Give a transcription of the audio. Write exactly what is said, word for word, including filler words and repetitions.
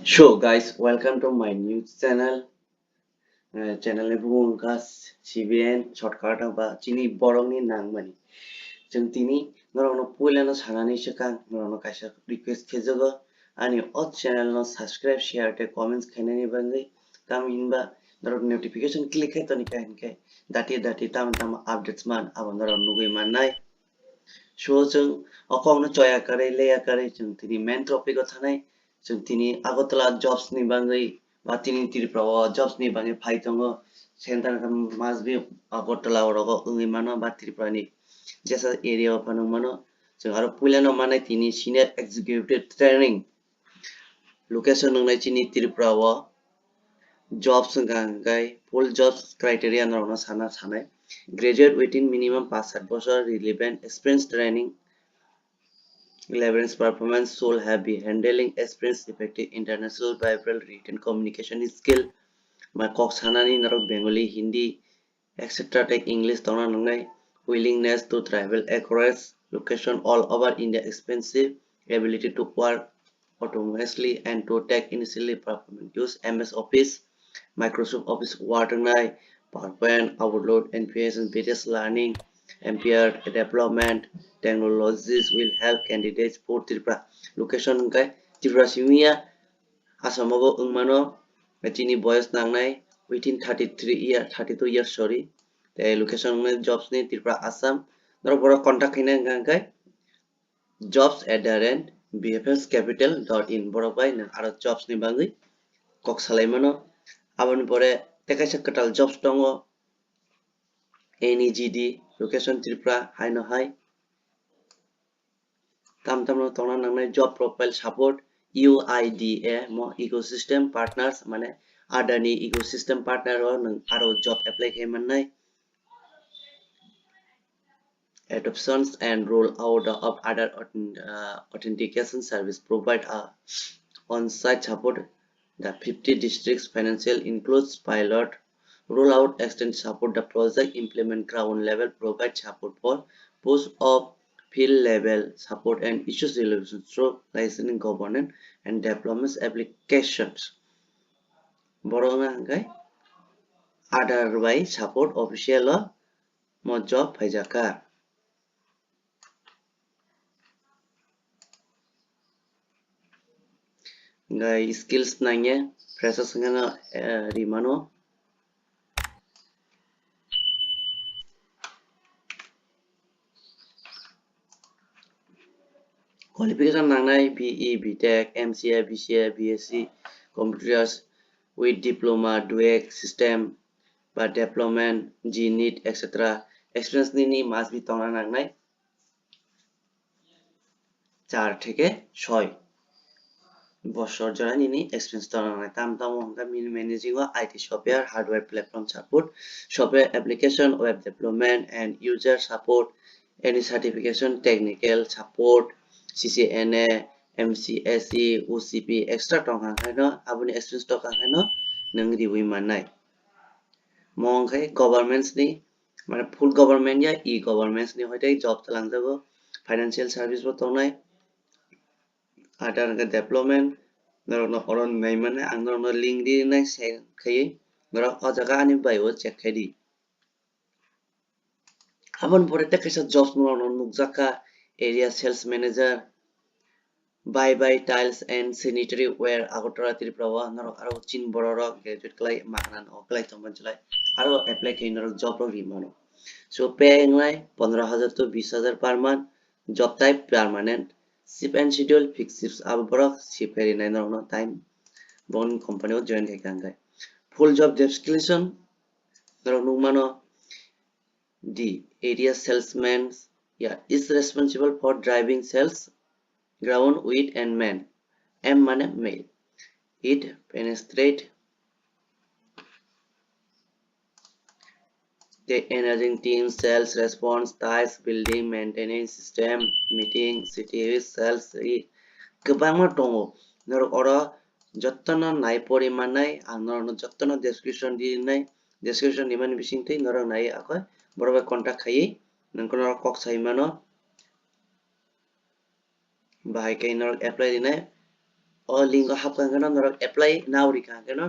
So guys, welcome to my new channel. Eh, channel ni bumung wngkha C B N shortcut ba chini borok ni nangmani. Chwng tini norok no puila no sanani swkang norok no kaisa request khejago ani o channel no subscribe, share tei comments khainani bagwi, tamhinba norok notification click khai toni kha hinkhe dati dati tamo tamo updates man abo norok nugwi mannai. So chwng o kokno choya karwi leya karwi chwng tini main topic o thanai. Chwng tini Agartala jobs ni bagwi ba tini Tripura o jobs ni bagwi phai tongo. Center khe must be Agartala o rogo wngwi mano ba Tripura ni jesa area o phano wngmano. Chwng aro puila no manai tini senior executive training. Location wngnai chini Tripura o jobs wngkha hwnkhe full jobs criteria norokno sana sanai. Graduate within minimum paanch sat bochor, relevant experience training, leverage performance should have be handling experience effective international verbal written communication skill. Ma kok sanani norok Bengali, Hindi, et cetera tei English tongna nangnai. Willingness to travel across location all over India expensive, ability to work autonomously and to take initially performance use M S Office, Microsoft Office Word wngnai, PowerPoint, Outlook, N P S and various learning, M P R development, technologies will help candidates for Tripura. Location hwnkhe Tripura simi ya, Assam o bo wngmano, chini boyos nangnai within thirty three year, thirty two years, sorry. Tei location wngkha jobs ni Tripura, Assam. Norok borok contact khaina hwnkha hwnkhe jobs at the rate B F S capital dot in, borok bai nwng aro jobs ni bagwi kok salai mano. Aboni pore tei kaisa kwtal jobs tongo, N E G D, location Tripura, haino hai. Tam tamno tongna nangnai job profile support, U I D A mo ecosystem partners, mane Adani ecosystem partner o nwng aro job apply khai mannai. Adoptions and roll out of other auth-, uh, authentication service provide a on-site support. The fifty districts financial includes pilot rollout, extend support the project, implement ground level, provide support for post of field level support and issues resolution through licensing, governance and development applications. Borok wngkha hwnkhe Aadhaar bai support official o mo job phaijakha. Hwnkhe skills nangya, freshers wngkheno, eh, rimano. Qualification nangnai B E, B Tech, M C A, B C A, B S C, computers with diploma, dual system, ba development, G nit, et cetera. Experience nini must be tongna nangnai. Char theke soi bosor jora nini experience tongna nangnai. Tam tamo hwnkhe mini managing o I T software, hardware platform support, software application, web development and user support, any certification, technical support, C C N A, M C S E, O C P, extra tongkha hwnkhe no, aboni experience tongkha hwnkhe no nwng riwi mannai. Mo hwnkhe governments ni, mane full government ya, e-governments ni hoite job talangjago, financial service bo tongnai, Aadhaar hwnkhe development, norokno oro nai mannai, ang norokno link rinai, send khaiwi norok o jaga ani bai o check khai di. Aboni pore tei kaisa jobs norokno nukjakha, area sales manager, Bye Bye Tiles and Sanitary Ware, Agartala, Tripura o norok aro chin borok rok graduate klai magna no klai tongmani chwlai aro apply khai norok job rok ri mano. So pay wngnai pondro hajar to bis hajar per month, job type permanent, shift and schedule fixed shifts, abo borok shift khai rinai norokno time boni company o join khai kha hwnkhe. Full job description norok nukmano, the area salesman, yeah, is responsible for driving sales ground with and man. M mane male. It penetrate the engineering team, sales response, ties, building, maintenance system, meeting, city sales, i kwbangma tongo. Norok oro jottono nai pori mannai, ang norokno jottono description di rinai, description rimani bisingtwi norok nai akhoi borok bai contact khaiwi nokno norok kok sai mano. Bahai khe norok apply rinai. O link o hapkha hwnkhe no norok apply now rikha hwnkhe no